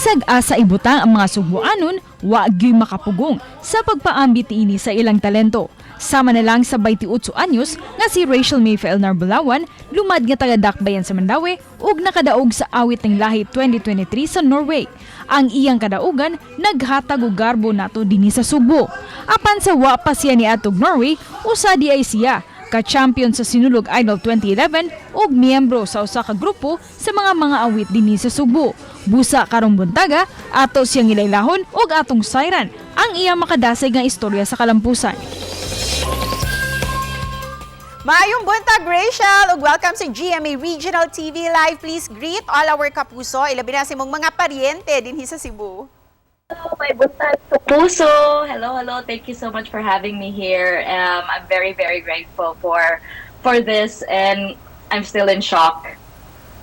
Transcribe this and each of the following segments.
Bisag asa ibutang ang mga Sugbuanon, wa gyuy makapugong sa pagpaambit niini sa ilang talento. Sama na lang sa 28 anyos nga si Rachel May Faelnar Bulawan, lumad nga taga Dakbayan sa Mandaue ug nakadaog sa Awit ng Lahi 2023 sa Norway. Ang iyang kadaugan naghatag og garbo nato dinhi sa Sugbo. Apan sa wa pa siya niadtog Norway, usa diay siya ka-champion sa Sinulog Idol 2011 ug miyembro sa usa ka grupo sa mga awit dinhi sa Sugbo. Busa karong buntaga, ato siyang ilaylahon ug atong sayran ang iyang makadasig nga istorya sa kalampusan. Maayong buntag, Rachel, ug welcome sa GMA Regional TV Live. Please greet all our kapuso, ilabi na sa imong mga paryente dinhi sa Cebu. Hello, maayong buntag, kapuso. Hello, hello. Thank you so much for having me here. I'm very, very grateful for this and I'm still in shock.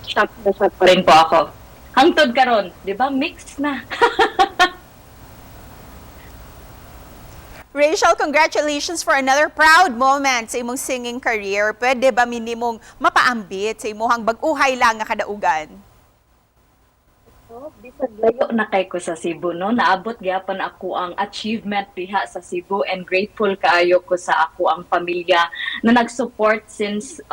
Shock na shock pa rin po ako. Hangtod karon, di ba? Mix na. Rachel, congratulations for another proud moment sa imong singing career. Pwede ba mi nimong mapaambit sa imong bag-uhay lang nga kadaugan? Bisag layo na kay ko sa Cebu, no? Naabot gyapon ako ang achievement diha sa Cebu and grateful kaayo ko sa ako ang pamilya na nag-support since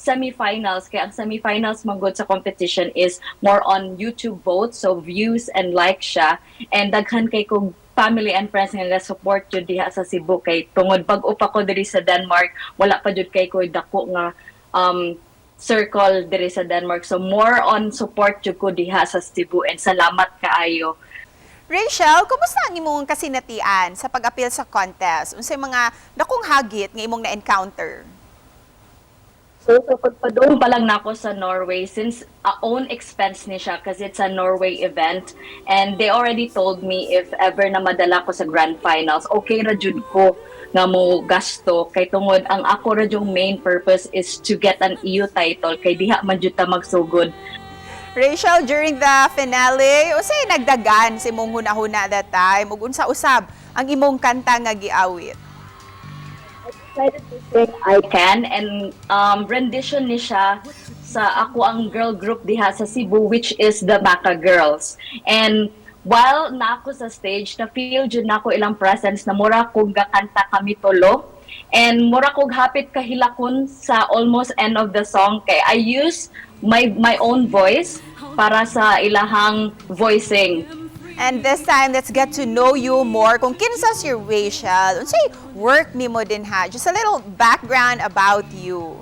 semifinals. Kaya ang semifinals man gud sa competition is more on YouTube votes, so views and likes siya. And daghan kay kong family and friends nga support jud diha sa Cebu kay tungod bag-o pa ko diri sa Denmark, wala pa jud kay ko dako nga circle diri sa Denmark. So more on support jud ko diha sa Cebu and salamat kaayo. Rachel, kumusta ang imong kasinatian sa pag-apil sa contest? Unsay mga dakong hagit nga imong na-encounter? So sa pagpadung pa lang nako sa Norway, since own expense ni siya kasi it's a Norway event and they already told me if ever na madala ko sa grand finals, okay ra jud ko nga mo gasto kay tungod ang ako ra yung main purpose is to get an EU title kay diha man jud ta magsugod. Rachel, during the finale, unsay nagdagan sa imong hunahuna that time ug unsa usab ang imong kanta nga giawit? Decided to sing "I Can" and rendition ni siya sa ako ang girl group diha sa Cebu, which is the Baka Girls. And while na ako sa stage, na feel jud nako ilang presence na mura kog gakanta kami tulo. And mura kog hapit kahilakon sa almost end of the song kay I use my own voice para sa ilahang voicing. And this time, let's get to know you more. Kung kinsa si Rachel, unsay work nimo dinha? Just a little background about you.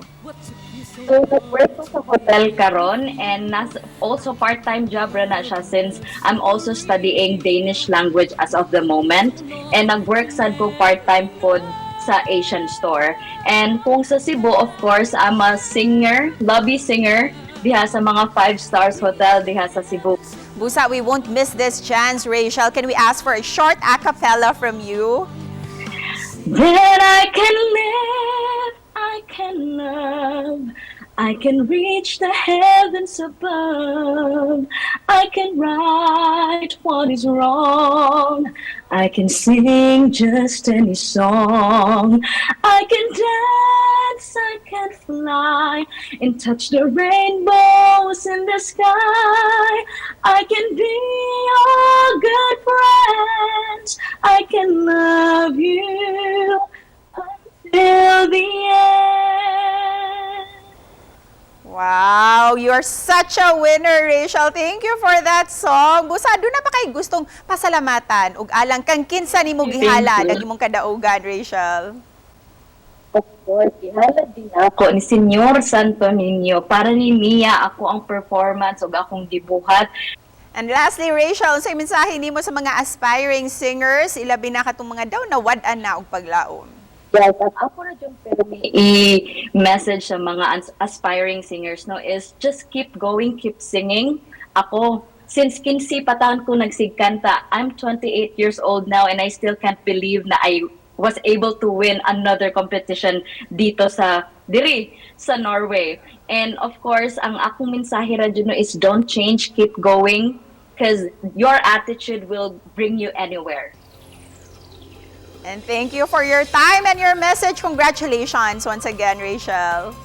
So, nag-work ko sa hotel karon and nas also part-time job ra na siya since I'm also studying Danish language as of the moment. And nag-work sad ko part-time pod sa Asian store. And kung sa Cebu, of course, I'm a singer, lobby singer diha sa mga five stars hotel diha sa Cebu. Busa, we won't miss this chance, Rachel. Can we ask for a short a cappella from you? That I can live, I can love, I can reach the heavens above. I can right what is wrong. I can sing just any song. I can dance, I can fly and touch the rainbows in the sky. I can be your good friend. I can love you until the end. Wow, you are such a winner, Rachel. Thank you for that song. Busa, duna pa kay gustong pasalamatan ug alang kang kinsa nimo Thank gihalad you. Ang imong kadaugan, Rachel? Of course, gihalad din ako ni Senyor Santo Niño. Para ni niya ako ang performance ug akong gibuhat. And lastly, Rachel, unsay mensahe nimo sa mga aspiring singers, ilabi na katong mga daw nawad-an na og paglaom? Yes, ang ako na yung i-message sa mga aspiring singers, no, is just keep going, keep singing. Ako, since 15 pa taon ko nagsigkanta, I'm 28 years old now and I still can't believe na I was able to win another competition dito sa diri sa Norway. And of course, ang akong mensahe ra jud, no, is don't change, keep going because your attitude will bring you anywhere. And thank you for your time and your message. Congratulations once again, Rachel.